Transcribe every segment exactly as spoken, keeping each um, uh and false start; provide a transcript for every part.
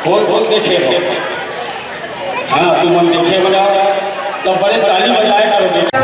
बोल, बोल, देखे हो। हाँ, तुमन देखे हो ना, तब बड़े ताली बजाए करो, बेटा।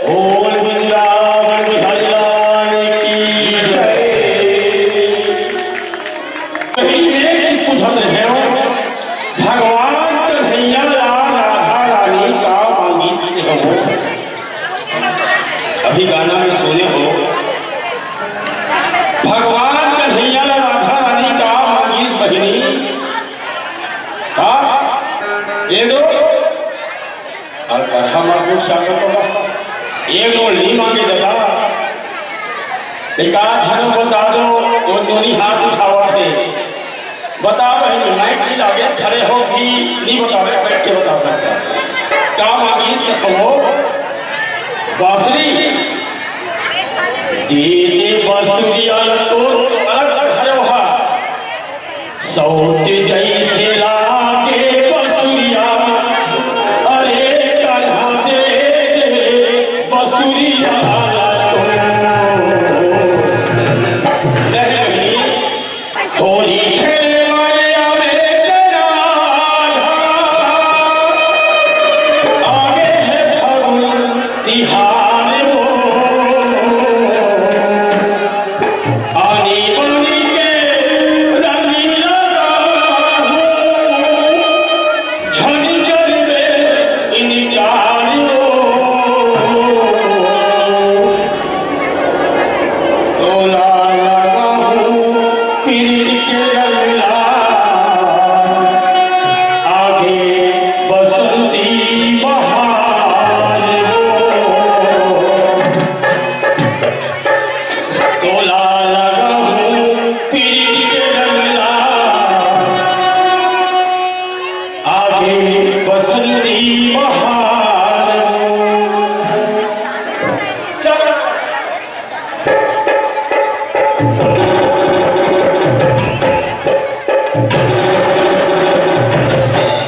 बोल वृंदावन बिहारी लाल की जय। कहीं में कि पूछत रहे हो, भगवान कन्हैया लाल राधा रानी का मांगी थी हो। अभी गाना में सुने हो, भगवान कन्हैया लाल राधा रानी का मांगी बहिनी का ये दो अउ कहा मांगू सागर बाबा, ये दो नी मांगे दादा। एक आध झन बता दो, वो दोनों हाथ उठावा थे। बता बहिनी, माइक नी लागे, खड़े हो भी नी बतावे, बैठ के बता सकता। का मांगी सकत हो? बांसुरी। दे दे बांसुरिया तो अलग अलग हरे वहा। सौत जैसे लागे बांसुरिया, अरे कान्हा दे दे बांसुरिया तो। नहीं, होली खेले वाले आवे तेरा आधा, आवे है फागुन तिहार वो। आनी बानी के रानी लगा हो, झनी कर दे इनकार वो। तोला लगाहूँ प्रीत के रंगला, आगे बसंती बहार हो। तोला लगाहूँ प्रीत के रंगला, आगे बसंती बहार हो। चल।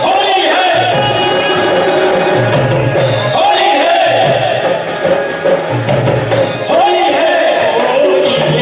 होली है, होली है, होली है, होली है।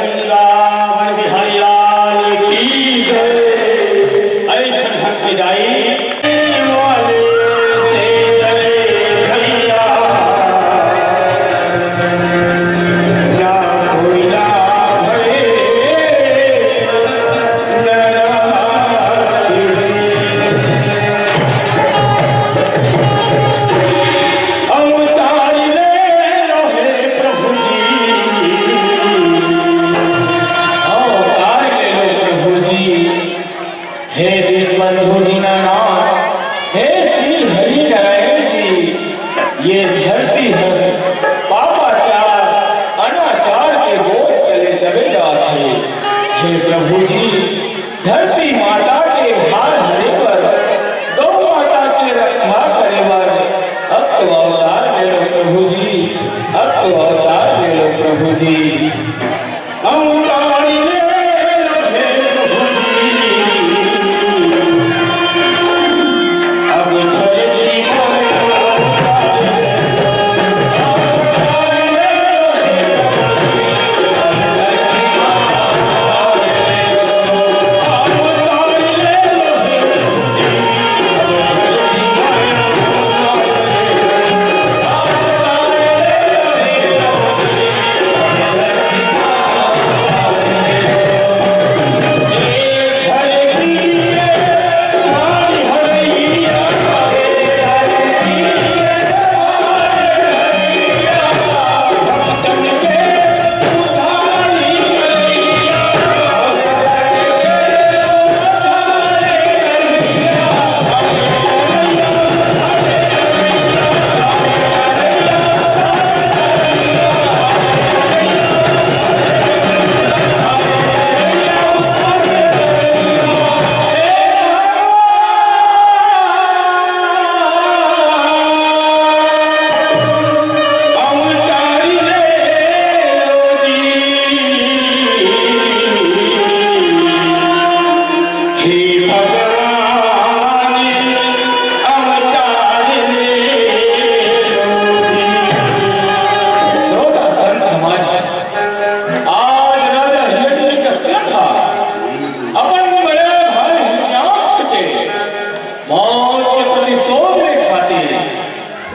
वृंदावन बिहारी लाल की जय। ऐसन भक्त जाई। अवतार ले लो प्रभु जी। हे दीनबंधु दीनानाथ, हे श्री हरि नारायण जी, ये धरती हर पापाचार, अनाचार के बोझ तले दबे जात हे। हे प्रभु जी, धरती माता के भार हरे बर, गौ माता के रक्षा करे बर अब तो अवतार ले लो प्रभु जी, अब तो अवतार ले लो प्रभु जी। अवतार ले लो हे प्रभु जी।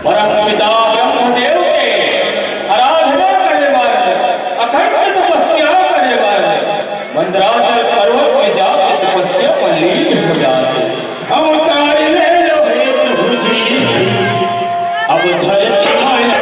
परम पिता ब्रह्मदेव के आराधना करे बर, अखंड तपस्या करे बर मंदराचल पर्वत में जाके तपस्या में लीन हो जाथे। अवतार ले लो हे प्रभु जी, अब धरती माया।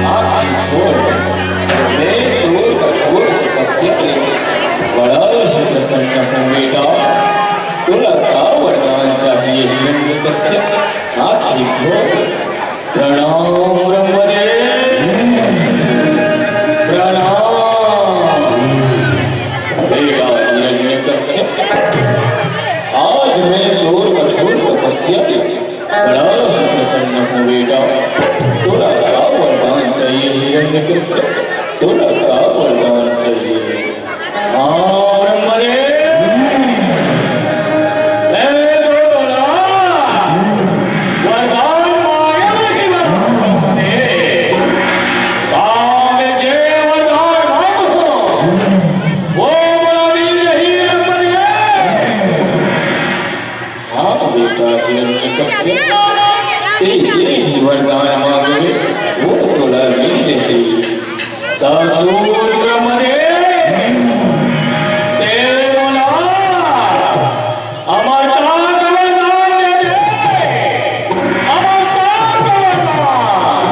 आँखी खोल, मैं तोर कठोर तपस्या ले बड़ा ही प्रसन्न हूँ बेटा। तोला का वरदान चाहिए हिरण्यकश्यप? आँखी खोल। प्रणाम ब्रह्मदेव, प्रणाम। बेटा हिरण्यकश्यप, आज मैं तोर कठोर तपस्या ले बड़ा ही प्रसन्न हूँ बेटा। तोला का वरदान चाहिए हिरण्यकश्यप? तोला का वरदान चाहिए? हाँ, ब्रह्मदेव, मैं तो तोला वरदान मांगे ही वरदान दे। काम जे वरदान मांगो, वो मोला मिल जाही ब्रह्मदेव। हाँ बेटा हिरण्यकश्यप, तें जे भी वरदान मांगबे, वो तोला मिल जही। त सुन ब्रह्मदेव, तें मोला अमरता के वरदान दे दे, अमरता के वरदान।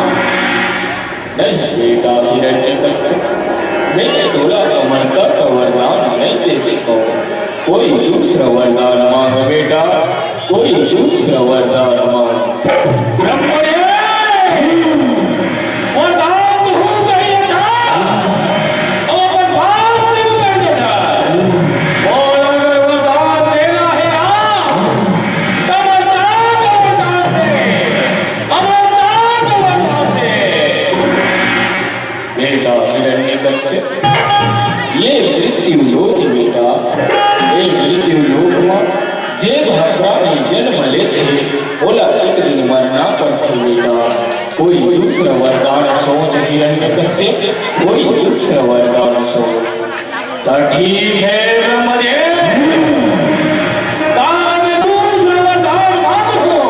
नहीं बेटा हिरण्यकश्यप, मैं तोला अमरता का वरदान नहीं दे सकूं। कोई दूसरा वरदान मांग बेटा, कोई दूसरा वरदान मांग। ब्रह्मदेव, वरदान तो हो गई था, अब अपन बात शुरू कर देता। और अगर वरदान देना है ना, तब वरदान, वरदान दे। बेटा हिरण्यकश्यप, ये मृत्यु लोक बेटा, ये मृत्यु लोक में जे भी प्राणी जन्म लेथे, ओला एक दिन मरना पड़थे बेटा। कोई दूसरा वरदान सोच हिरण्यकश्यप, कोई दूसरा वरदान सोच। त ठीक है ब्रह्मदेव, त मैं दूसरा वरदान मांगहूं।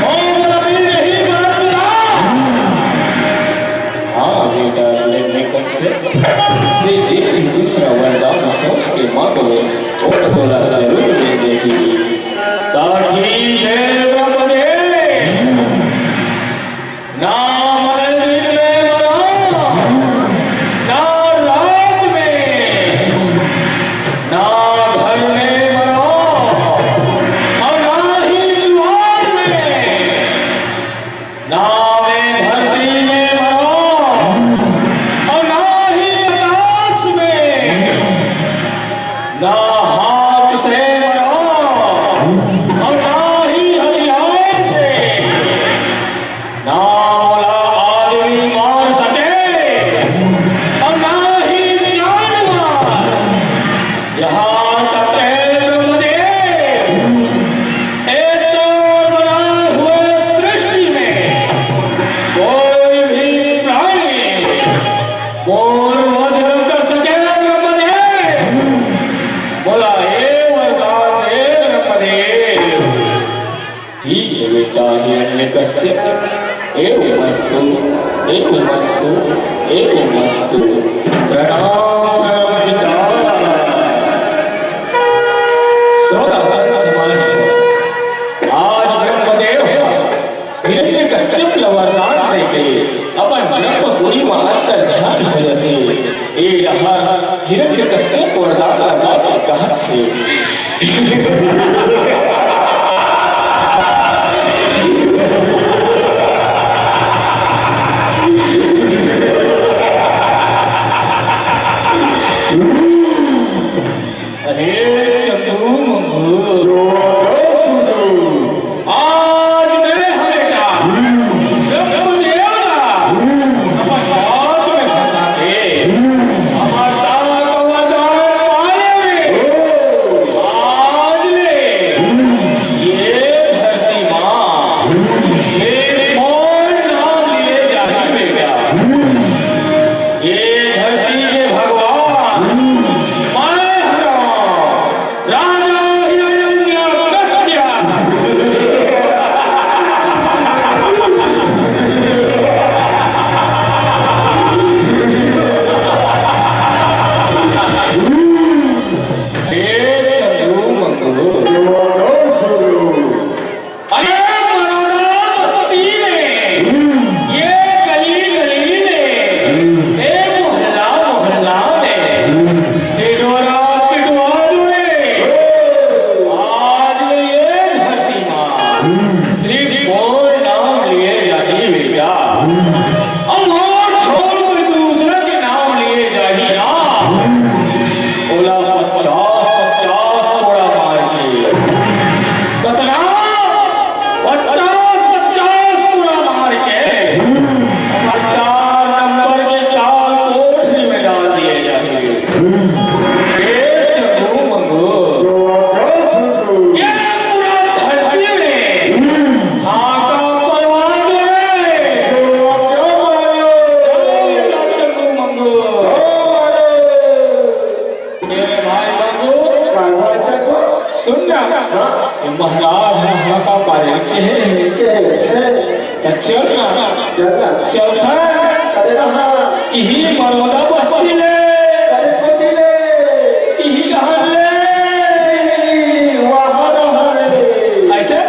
ओम रवि नहीं बरतता। हाँ बेटा हिरण्यकश्यप, तें जे भी दूसरा वरदान सोच के मांगबे, वो तोला जरूर दे देही। त ठीक है ब्रह्मदेव। ना मंदिर में मरो, ना रात में, ना घर में मरो, और ना ही दीवार में, ना मैं धरती में मरो, और ना ही आकाश में, ना हाथ से मरो, और ना ही हथियार से। ना मोला आदमी मार सके और ना ही जानवर। यहाँ तक है ब्रह्मदेव, एवमस्तु, एवमस्तु, एवमस्तु। प्रणाम, प्रणाम पिता। श्रोता संत समाज, आज ब्रह्मदेव हिरण्यकश्यप ल वरदान देके अपन ब्रह्मपुरी म अंतर ध्यान हो जाथे। ए डहर हिरण्यकश्यप वरदान ला मात्र कहत हे। अरे चंदू मंगू, आज मैं हमेशा ब्रह्मदेव ला अपन बात में फंसा के हमर ताकत वरदान पाए में आज ले ये धरती माँ, ये मोर नाम लिए जाही बेटा। ये धरती के भगवान, मैं हूँ राजा हिरण्यकश्यप। हे चंदू मंगू। अरे मरोड़ा बस्ती में, ये गली गली में, ये मोहल्ला मोहल्ला में, टिटोरा टिटोर में, आज ये धरती माँ सिर्फ मोर नाम लिए जाही बेटा। अब मोर छोड़ कोई दूसरा के नाम लिए जाही ना, ओला पचास पचास कोड़ा मार के, कतना? पचास पचास कोड़ा मार के हमर चार नंबर के काल कोठरी में डाल दिए जाएंगे। ए चंदू मंगू, ये पूरा धरती में हाहाकार मचा दे। चंदू मंगू। ए भाई मंगू, का भाई चंदू? सुन ना, हाँ। ये महाराज ह हाहाकार पारे के हे। के हे? त चल ना। चल ना। चलथन। चले ना, हाँ। इही मरोड़ा बस्ती ले। अरे बस्ती ले। इही डहर ले। नहीं, नहीं, नहीं, वहाँ डहर ले। ऐसे?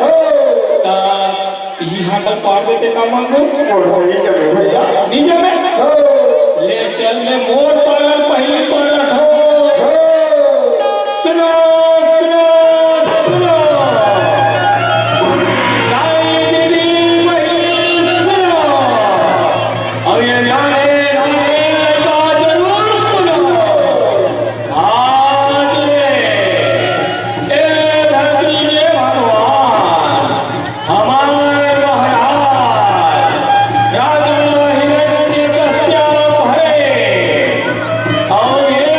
हो। त इही हाहाकार पार देते का मंगू? मोर तो नहीं जमे भैया। नहीं जमे? हो। ले चल, मैं मोर पार पहली पार हो। हो। सुनो, सुनो, सुनो। दाई दीदी बहिनी सुनो। अब ये नारे, नारे का जरूर सुनो। आज ले, ए धरती के भगवान, हमर महाराज राजा हिरण्यकश्यप हे। अउ ये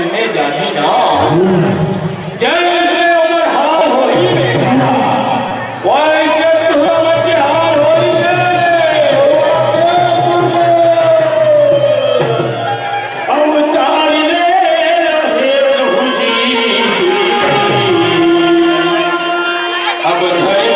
में जाही ना। जइसे ओकर हाल होही बेटा, वइसे तुहरो मन के हाल होही रे। अवतार ले रहे प्रभु जी, अब धरती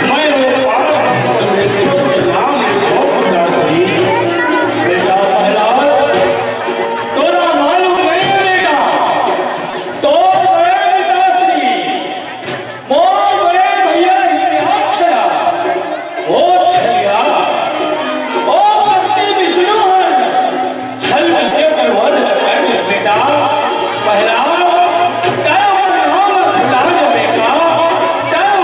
माई मोर बड़े भैया हिरण्याक्ष ला, ओ छलिया, ओ कपटी विष्णु हर छल के प्रवध कर बेटा, पहला, तैं ओकर नाम ला भुला जाबे का, तैं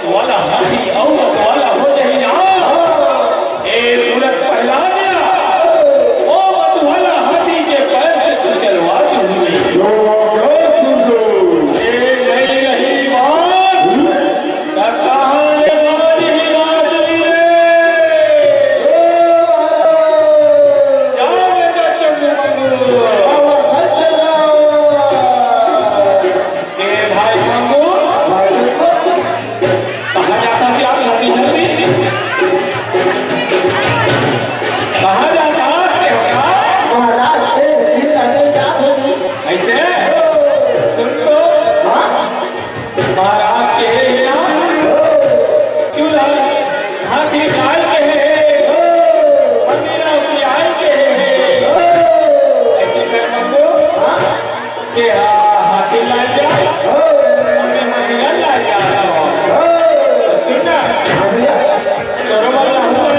वाला हाथी अउ मत वाला हो जाही ना। ए मूरख प्रहलाद, ओ मत वाला हाथी के पैर से कुचलवा दूंगी। ए नहीं रही बात, त कहाँ ले बाज ही बाज रे? जा बेटा चंदू मंगू। ए भाई मंगू, कहाँ जाता से आप जल्दी जल्दी? कहाँ जाता से होता? महाराज, ए, दिल लगे क्या होगी? ऐसे? सुन तो। हाँ? महाराज के हे ना? चूल्हा हाथी लाल के हे। मंदिरा की आल के हे। ऐसे कर मंगू। हाँ? के हा-, हाथी ला जा, अरे मंगल ला जा, सुन ना, तोरो मन ला हुआ,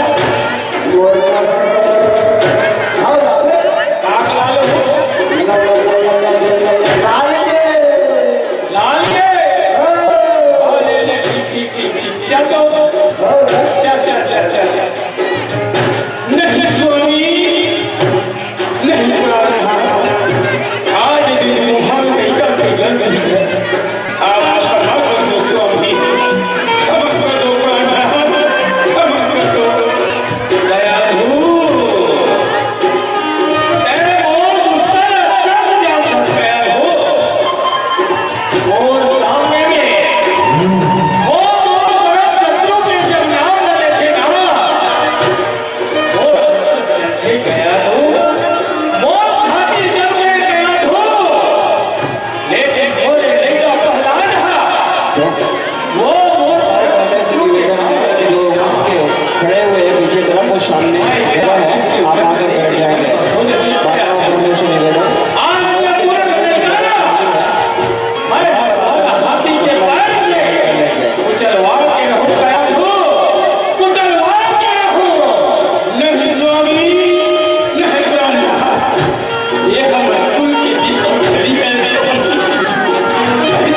काक लाल हो, लाल के, अरे ले, ठीक, ठीक, ठीक, ठीक, चल तो, चल, चल, चल, चल। नहीं स्वामी, नहीं प्राण, आज दिन मोहन नहीं करते गलती। आप क्षमा कर दो स्वामी, क्षमा कर दो प्राण, क्षमा कर दो। दयालु, ए मोर गुस्सा ला कस जान फंस गया हो। मोर सामने में, मोर, मोर परम शत्रु के जब नाम न लेथे ना, मोर अंत से गया तू, मोर छाती जम के गया तू, लेकिन मोरे लइका प्रहलाद हा, वो मोर परम शत्रु के नाम जो वहाँ के खड़े हुए हैं पीछे तरफ, वो सामने खड़ा है, आप आकर बैठ जाएंगे। बाबा, आप लोगों से निवेदन। आज मैं पूरा करने जा रहा हूँ। मैं हर हाथी के पैर से कुचलवा के रहूं, कया धू, कुचलवा के रहूं। नहीं स्वामी, नहीं प्राणनाथ, ये हम कुल के दीपक घड़ी में नहीं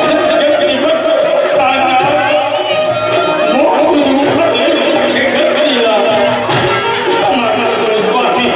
सत्य के दीपक प्राणनाथ, मोह को दूर कर ले, के कर दिया। क्षमा कर दो स्वामी।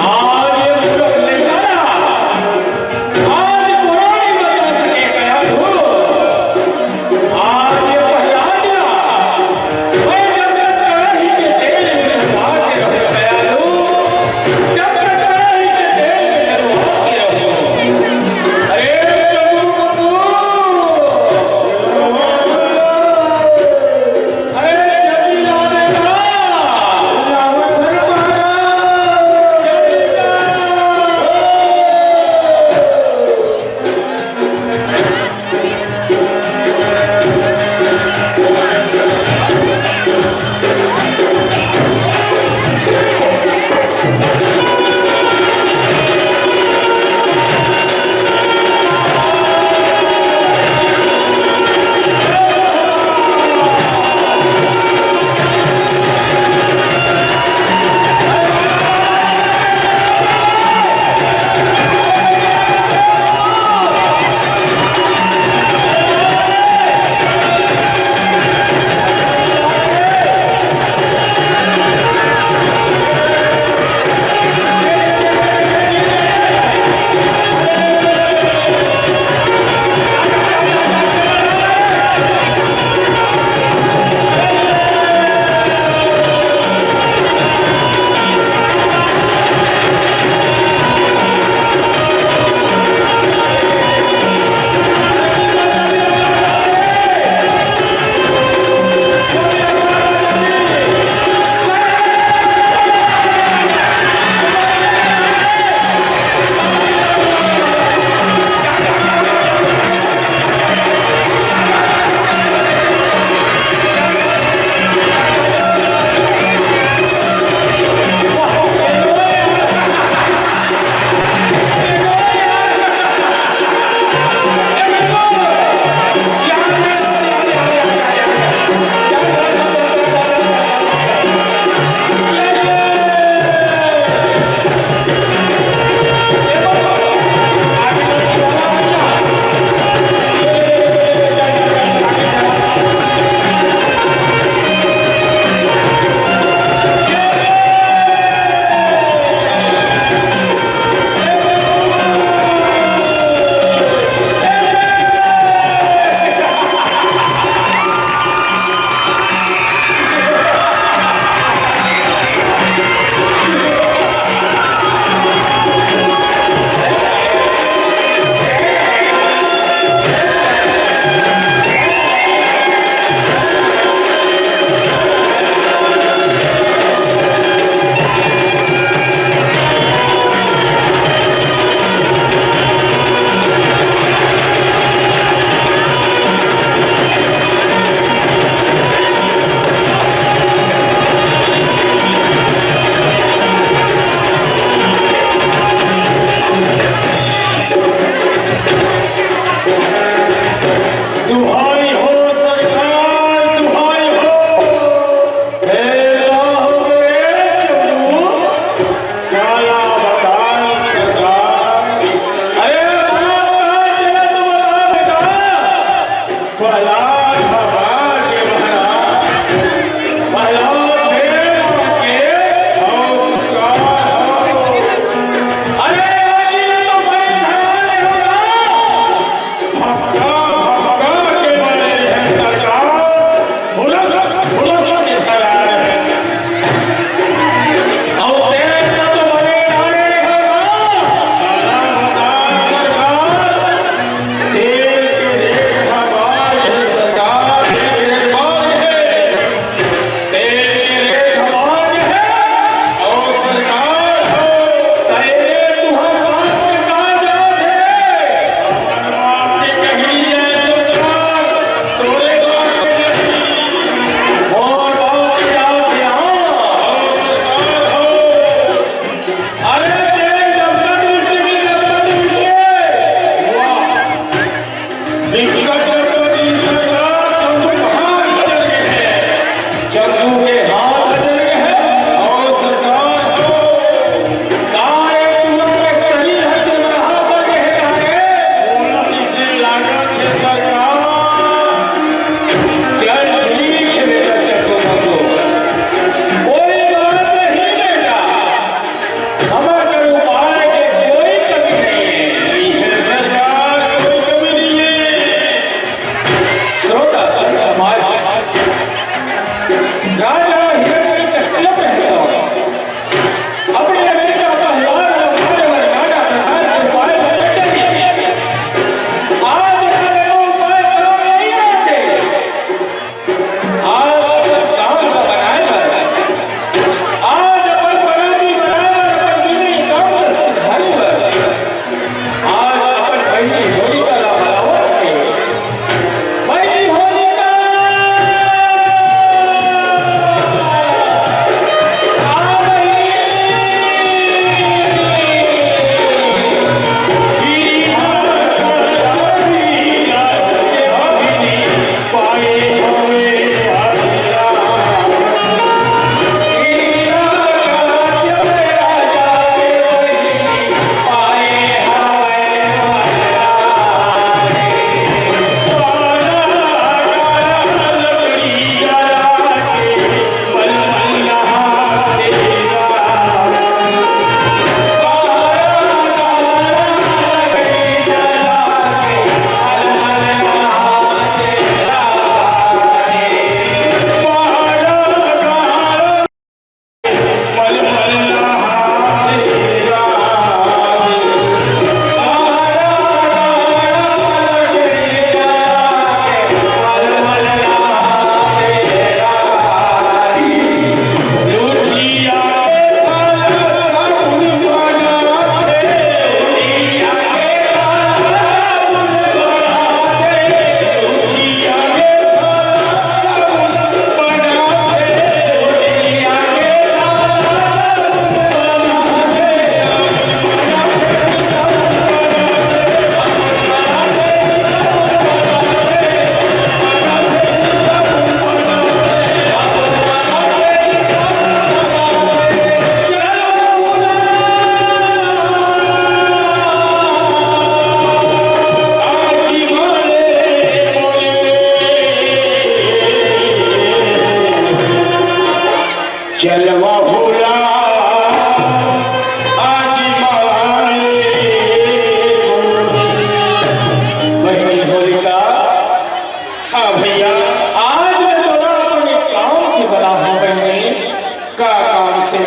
आज ये मूरख लइका ला, आज कोनो नइ बचा सके कया हो। आज ये प्रहलाद ला, मैं जब तक कड़ाही के तेल में डुबा के रहूं कया हो, जब तक कड़ाही के तेल में डुबा के रहूं। अरे चंदू बाबू, अरे जल्दी ला बेटा।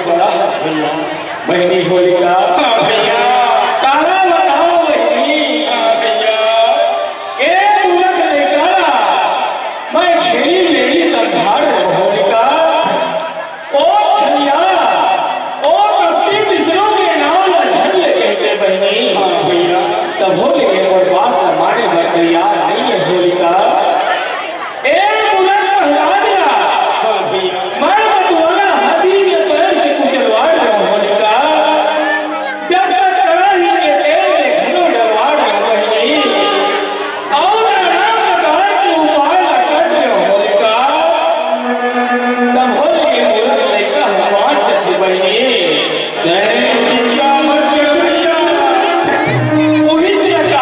बड़ा है भैया। बहिनी होलिका। हाँ भैया। काला बताओ बहिनी। हाँ भैया। ए मूरख लइका ला मैं खेली मेरी संभाल रहो होलिका। ओ छलिया, ओ कपटी बिसरू के नाम ला झन ले कहते बहिनी। हाँ भैया। तब होले के मोर बात ला माने बर तैयार नहीं है होलिका। ए मूरख प्रहलाद ला, हाँ भैया। मैं बतवाना हाथी के पैर से कुचलवा रहो होलिका। जब तक कड़ाही के तेल में घिनो डलवा रहो बहिनी। अउ नाना प्रकार के उपाय ला कर रहो होलिका। तब होले के मूरख लइका ह बाँच जथे बहिनी। तैं चिंता मत कर भैया। उही चिंता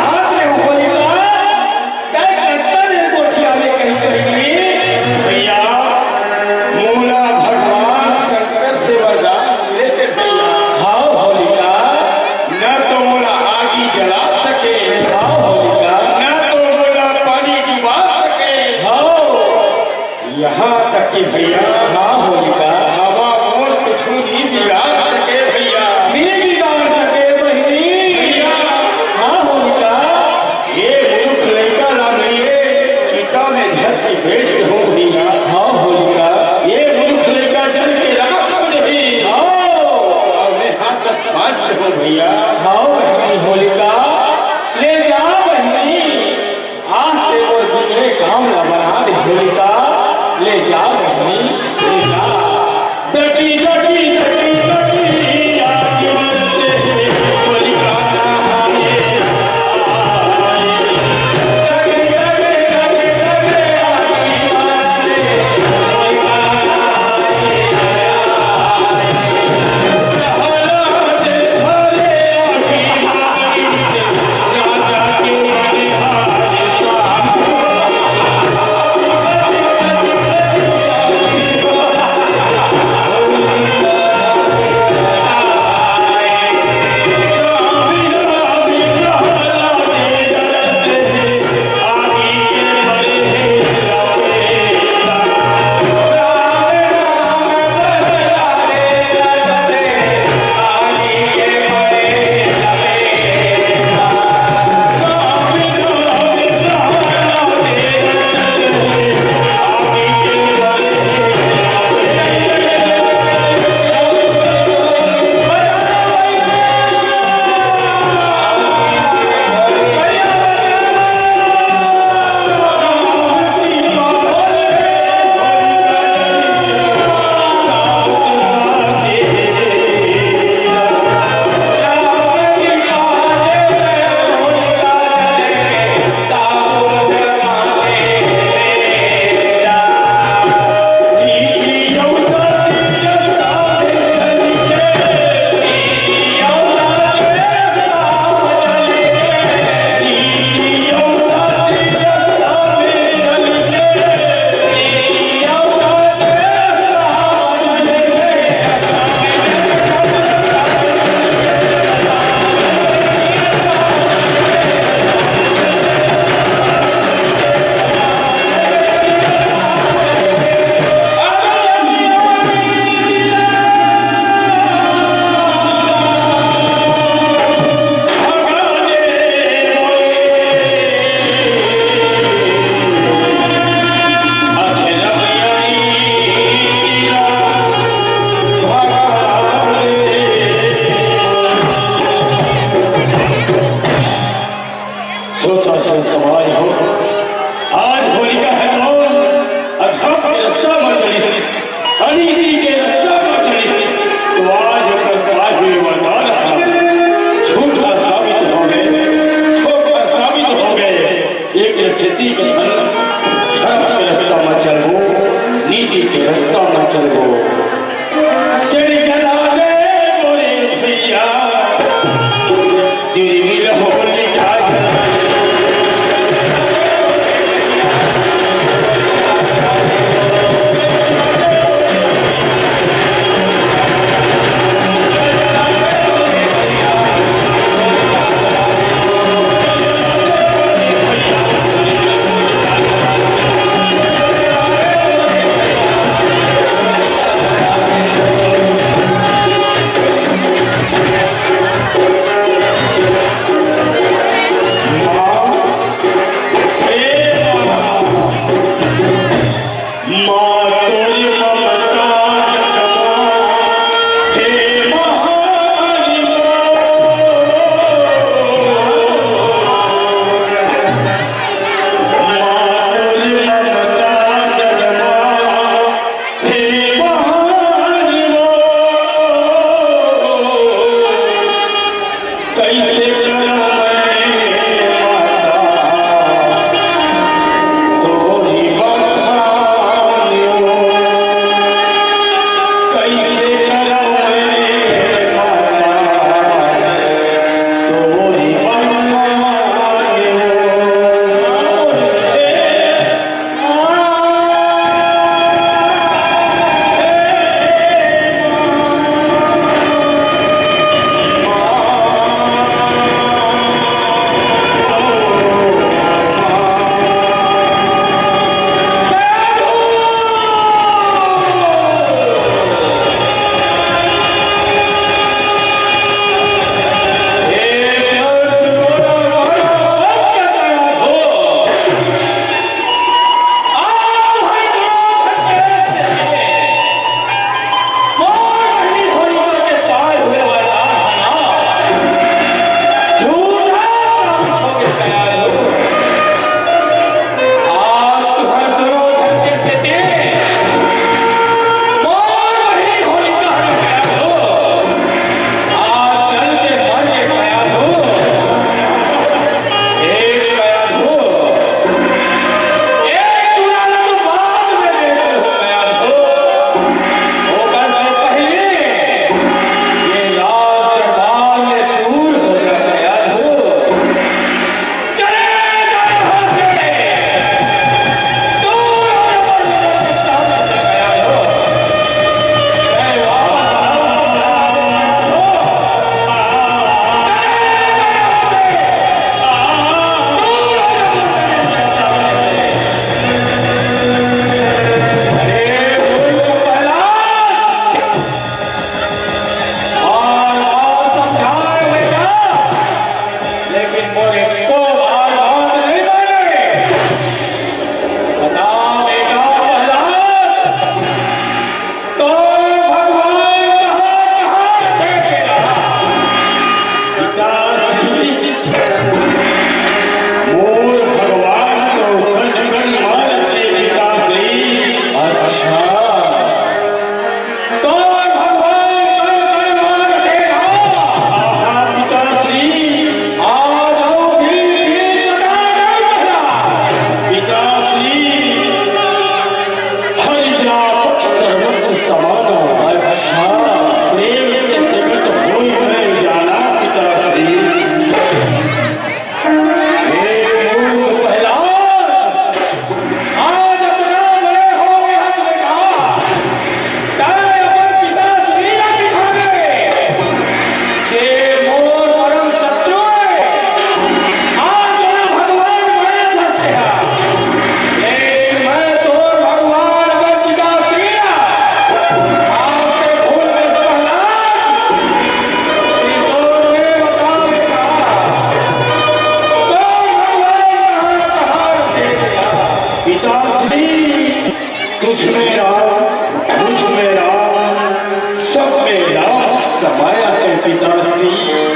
समय हे पिताश्री।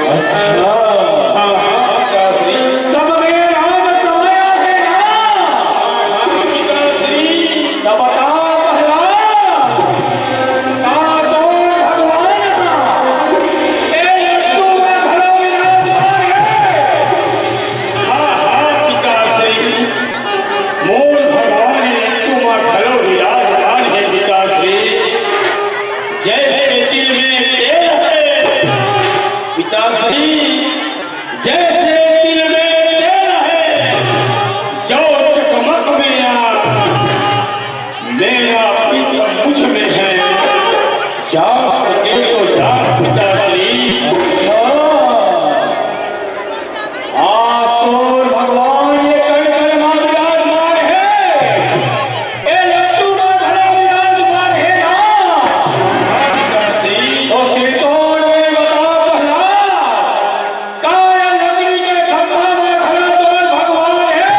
अच्छा। हाँ, हाँ, पिताश्री। सब में राम समय हे ना। हाँ, हाँ, पिताश्री। त बता प्रहलाद, का तोर भगवान हा ए लड्डू में घलो विराजमान हे? हाँ, हाँ, पिताश्री। मोर भगवान ए लड्डू में घलो विराजमान हे पिताश्री। जैसे तिल में तेल हे पिताश्री, जैसे तिल में तेल हे, जो चकमक में आग, मेरा प्रीतम मुझ में हे, जाग सके तो जाग पिताश्री। आज तोर भगवान ए कण कण मा विराजमान हे, ए लड्डू मा घलो विराजमान हे ना। तो सिरतोन में बता प्रहलाद, का ए लकड़ी के खंभा मा घलो तोर भगवान हे?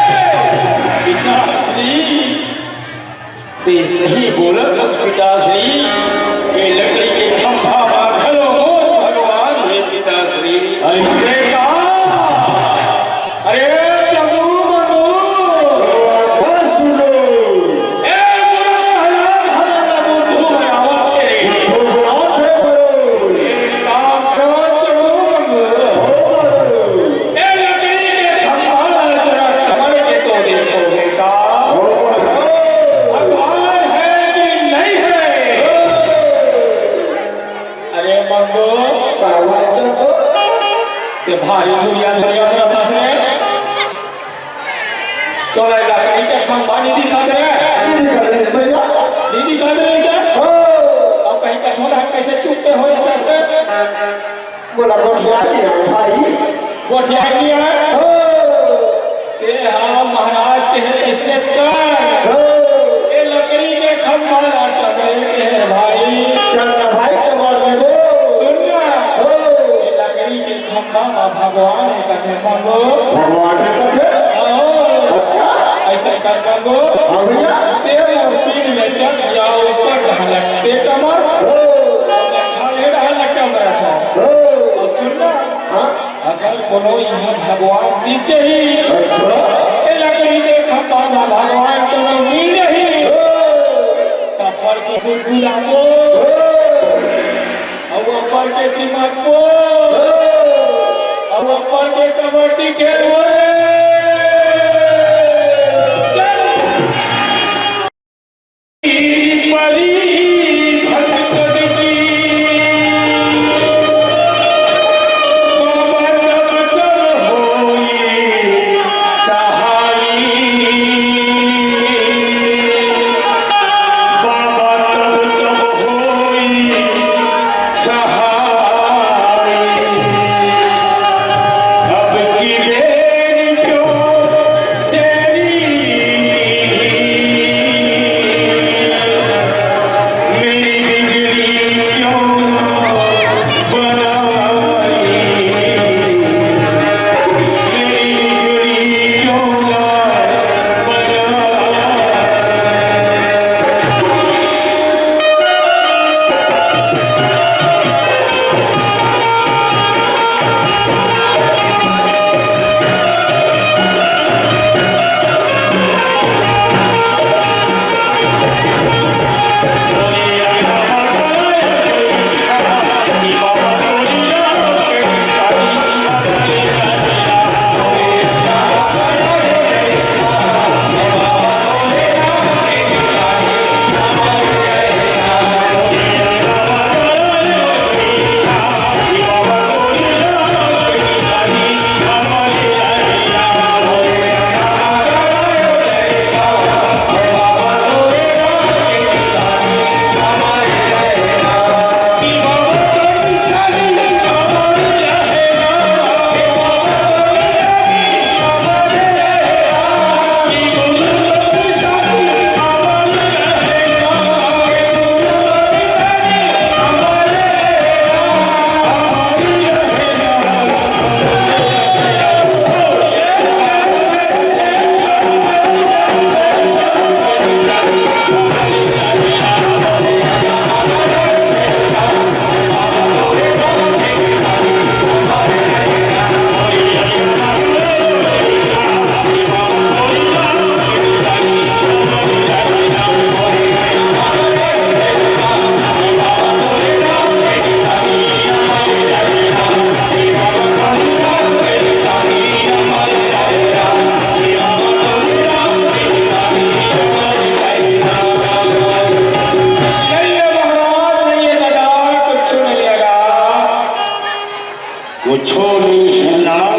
पिताश्री, तें सही बोलत हस पिताश्री, ए लकड़ी के खंभा मा घलो मोर भगवान हे पिताश्री। अइसे का? अरे चंदू मंदू, ए बुरा प्रहलाद हमन ला बुद्धू बनावत हे रे। ए काम कर चंदू मंदू। ए लकड़ी के खंभा ला जरा छड़ के तो देखो बेटा। भगवान हे कि नहीं हे? अरे मंगू, तें भारी धुरिया धुरिया रथस रे। तोला लकड़ी के खंभा नइ दिखत रे? नइ दिखत रे भैया। नइ दिखत रे से? हाँ। अब कहीं कथों रह कइसे चुप होय जाथस रे? मोला गोठिया लिया भाई। गोठिया लिया? हो। तें हा महाराज के हे, अइसने कर। हो। ए लकड़ी के खंभा ला टंगाय के हे भाई। चल ना भाई, टंगाय देबो। सुन ना। हो। ए लकड़ी के खंभा मा भगवान हे कथे मंगू। भगवान हे कथे? हो। अच्छा। अइसे कर मंगू। हाँ भैया। तें मोर पीठ में चढ़ जा, ऊपर ढालक तें कमर। हो। अउ मैं खाल्हे ढालक कमर था। हो। अउ सुन ना। हाँ। अगर कोनो इहाँ भगवान दिख जाही, अच्छा। ए लकड़ी के खंभा मा भगवान कोनो मिल जाही, ओ। तब पर के गुदगुदाबो, ओ। अउ अब्बड़ के चिमकबो, ओ। अउ अब्बड़ के कबड्डी खेलबो रे। चल। परी भटकत की बाबा तब तब होई सहाई। बाबा तब तब होई सहाई। अब की बेर कुछो नहीं सुनना।